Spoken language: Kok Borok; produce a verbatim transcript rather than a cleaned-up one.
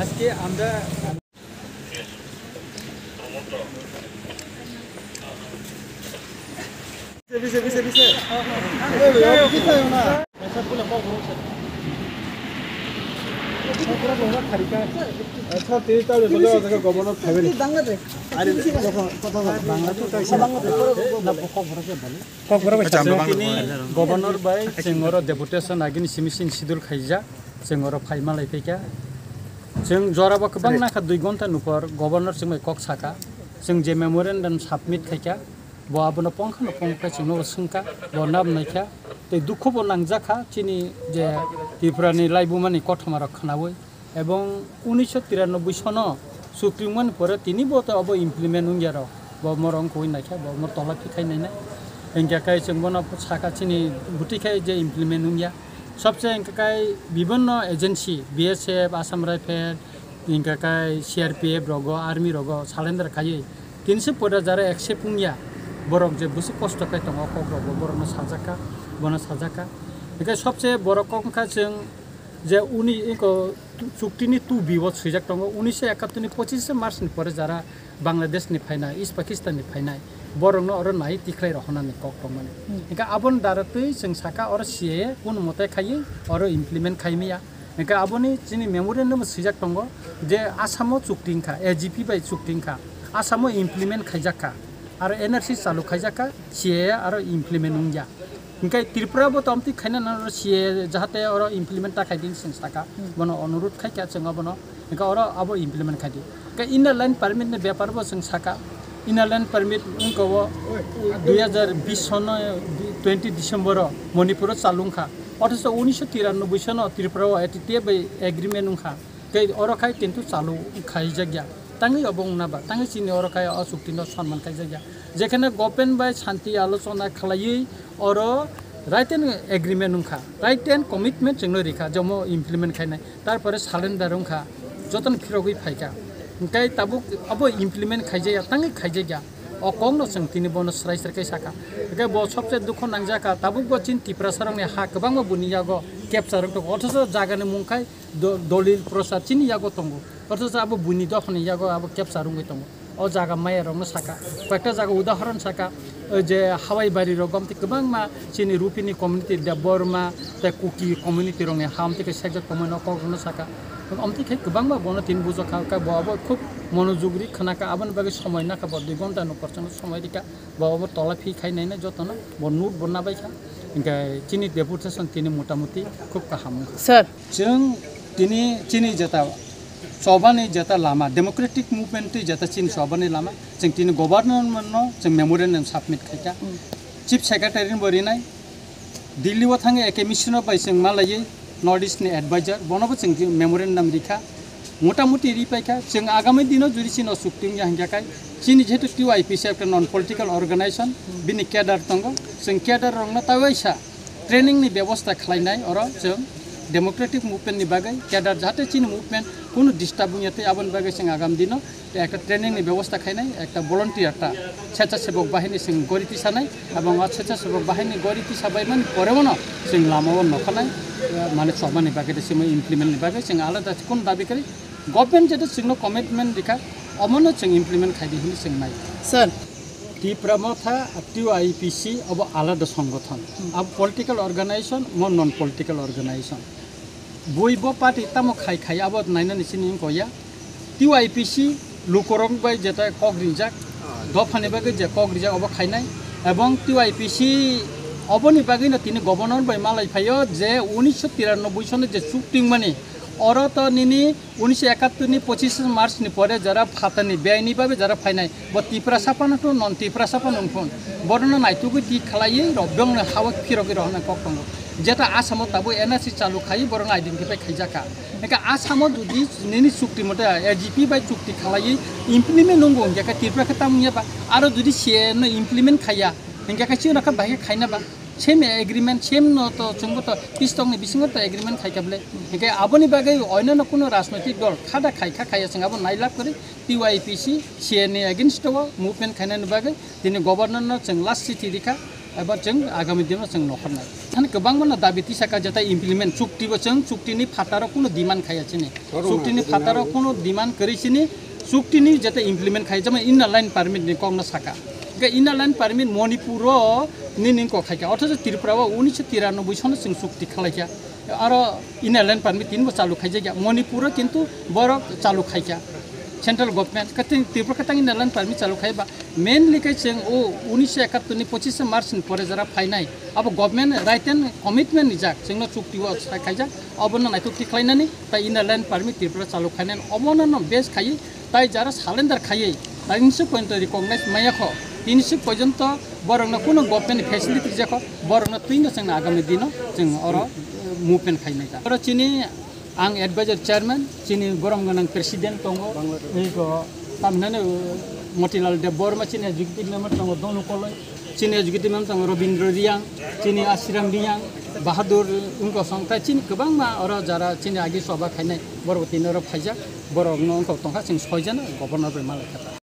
আজকে আমরা Gobonor bai chwng oro deputation agini simi sini sidul khaijak, chwng oro phai malai phaikha. Chwng jorabo kwbang nakha dui ghonta ni por Gobonor chwng bai kok sakha, chwng je memorandum submit khaikha, bo abono pongkhano pongkha, chwngno bo swngkha, bo nab naikha, tei dukho bo nangjakha chini je Tripura ni laibuma ni kothoma rok khwnaui. Ebong unisho tiranoboi sono chukti wngmani pore tini bo to abo implement wngya rok, bo morok wngkha naikha, bo mor tola phikhai nainai. Hingkha kai chwng bono saka chini bwtwi khai je implement wngya. Sobse hingkha kai bibinno agency, B S F, Assam Rifle, hingkha kai C R P F rogo, army rogo surrender khaiwi tinse pore jara accept wngya, borok je bwswk kosto khai tongo, kok rogo borokno sajakha, bono sajakha. Hingkha sobse borok kok wngkha chwng je uni iko chuktini two B o swijak tongo, unisho ekattor ni pochishe March ni pore jara Bangladesh ni phainai, East Pakistan ni phainai, borokno oro nai tikhlai rohonani kok tongmani. Hmm. Hingkhe aboni daratwi chwng saka oro C A A kunu mote khaiwi oro implement khaimaya. Hingkhe aboni chini memorandum swijak tongo je Assam o chukti wngkha, A G P bai chukti wngkha, Assam o implement khaijakha, aro N R C chalu khaijakha, C A A aro implement wngya. Hingkhe Tripura bo to amtwi khaina nang C A A jahate oro implement ta khaidi chwng saka. Hmm. Bono onurudh khaikha chwng abono. Hingkhe oro abo implement khaidi. Hingkhe inner line permit ni bepar bo chwng saka. Inner line permit wngkha o dui hazar bish sono twenty December o Manipur o chalu wngkha. Othocho unisho tiranoboi sono Tripura o A T T F bai agreement wngkha. Tei oro khai kintu chalu khaijakya. Tangwi obo wngna ba, tangwi chini oro khai o chukti no sonman khaijakya. Jekhane government bai shanti alochona khlaiwi oro written agreement wngkha, written commitment chwngno rikha, jomo implement khainai, tarpore surrender wngkha, jotono phirogwi phaikha. Hingkhe tabuk abo implement khaijakya, tangwi khaijakya. O kokno chwng tini bono srai srai khe sakha. Hingkhe bo sobse dukho nangjakha, tabuk bo chini Tiprasa rokni ha kwbangma buni yago capture wngtokha, othocho jagani mung khai do-, dolil prosar chini yago tongo. Othocho abo buini dophani yago abo capture wngwi tongo. O jaga maya rokno saka. Koyekta jaga udahoron saka, o je Hawai bari rok gomti kwbangma chini Rupini community, Debbarma, tei Kuki community rokni ha omtwi khe sekjak tongmani o kok rokno saka. Omtwi khe kwbangma bono tini bujokha, khe bo abo khub monojog ri khwnakha, aboni bagwi somoi nakha bo dui ghonta no korsongno somoi rikha. Bo obo tola phi khai nainai jotono, bo note bo nabaikha. Hingkhe chini deputation tini motamuti khub kaham wngkha. Sir. Chwng tini chini jeta chobani jeta lama, democratic movement twi jeta chini chobani lama, chwng tini government no chwng memorandum submit khaikha. Hmm. Chief Secretary ni bo rinai, Delhi o thangwi A K Mishra bai chwng malaiwi North East ni advisor, bono bo chwng memorandum rikha. Motamuti ripaikha, chwng agami dino juri chini o chukti wngya hingkha khai, chini jehetu T Y P C ekta non political organization, bini cadre tongo, chwng cadre rokno taiwaisa training ni bebosta khlainai, oro chwng democratic movement ni bagwi cadre jahate chini movement kunu disturb wngya tei aboni bagwi chwng agam dino ekta training ni bebosta khainai, ekta volunteer ta sechasebok bahini chwng gori tisanai, ebong o sechasebok bahini gori tisabaimani pore bono chwng lama o nokhanai, mane chobani bagwi tei simi implement ni bagwi chwng alada kunu dabi kwrwi. Government jeto chwngno commitment rikha, omono chwng implement khaidi hwnwi chwng nai. Sir. Tipra Motha, T Y P C, obo alada songothon. Hmm. Abo political organization, mo non political organization. Bui bo party tamo khai khai abo nainani sini wngkha ya. T Y P C lukorok bai jeta kok rijak, dophani bagwi je kok rijak obo khainai. Ebong T Y P C oboni bagwino tini governor bai malai phaio je unisho tiranoboi sono je chukti wngmani, oro to nini unisho ekattor ni pochishe March ni pore jara phatani biyai ni babe jara phainai, bo Tiprasa phano to non Tiprasa phano wngphun. Borokno naitugwi di khlaiwi rok bongno hawa phirogwi rohornai kok tongo. Jeta Assam o tabuk N R C chalu khai borokno identify khaijakha. Hingkhe Assam o jodi nini chukti mote A G P bai chukti khlaiwi implement wngo hingkhe khe Tripura khe tamo wngya ba? Aro jodi C A A no implement khaiya hingkhe khe chini khe bahai khe khaina ba? Same agreement, same no to chwngbo to peace talk ni bisingo to agreement khaikha bwle. Hingkhe aboni bagwi oinano kuno rajnoitik dol khada khaikha khaiya chwng abo nailab kwrwi T Y P C, C A A ni against o movement khainani bagwi tini governor no chwng last chithi rikha. Eba chwng agami dino chwng nokhornai. Thani kwbangma no dabi tisaka jeta implement chukti bo chwng chukti ni phataro kuno demand khaya chini. Chukti ni phataro kuno demand kwrwi chini. Chukti ni jeta implement khaya jemon inner line permit ni kok no saka. Ga inner line permit Manipur o ni ning kok khaika. Othocho Tripura o unisho tiranoboi sono chwng chukti khalaika. Aro inner line permit tini bo chalu khaijakya. Manipur o kintu borok chalu khaikha. Central government katang Tripura katang inner line permit chalu khaiba. Mainly khe chwng o unisho ekattor ni pochishe March ni pore jara phainai. Abo government right and commitment ni jak chwngno chukti o sai khaijak. Obono naithok ti khlainani tai inner line permit Tripura chalu khainani obono no base khaiwi tai jara surrender khaiwi tai nisuk pointo recognize maya kho. Tinisuk pointo borokno kuno government ni facility rijak kho. Borokno twino chwngno agami dino chwng oro movement khainai ta. Oro chini ang advisor chairman, chini borom gwnang president tongo, eko tamhinani Motilal Debbarma chini executive member tongo, Donu Koloi chini executive member tongo, Robindra Riyang, chini Ashram Riyang, Bahadur Ungkosong, tai chini kwbangma oro jara chini agi soba khainai borok tini oro phaijak, borokno wngkha tongkha chwng soijana governor bai malai kha ta.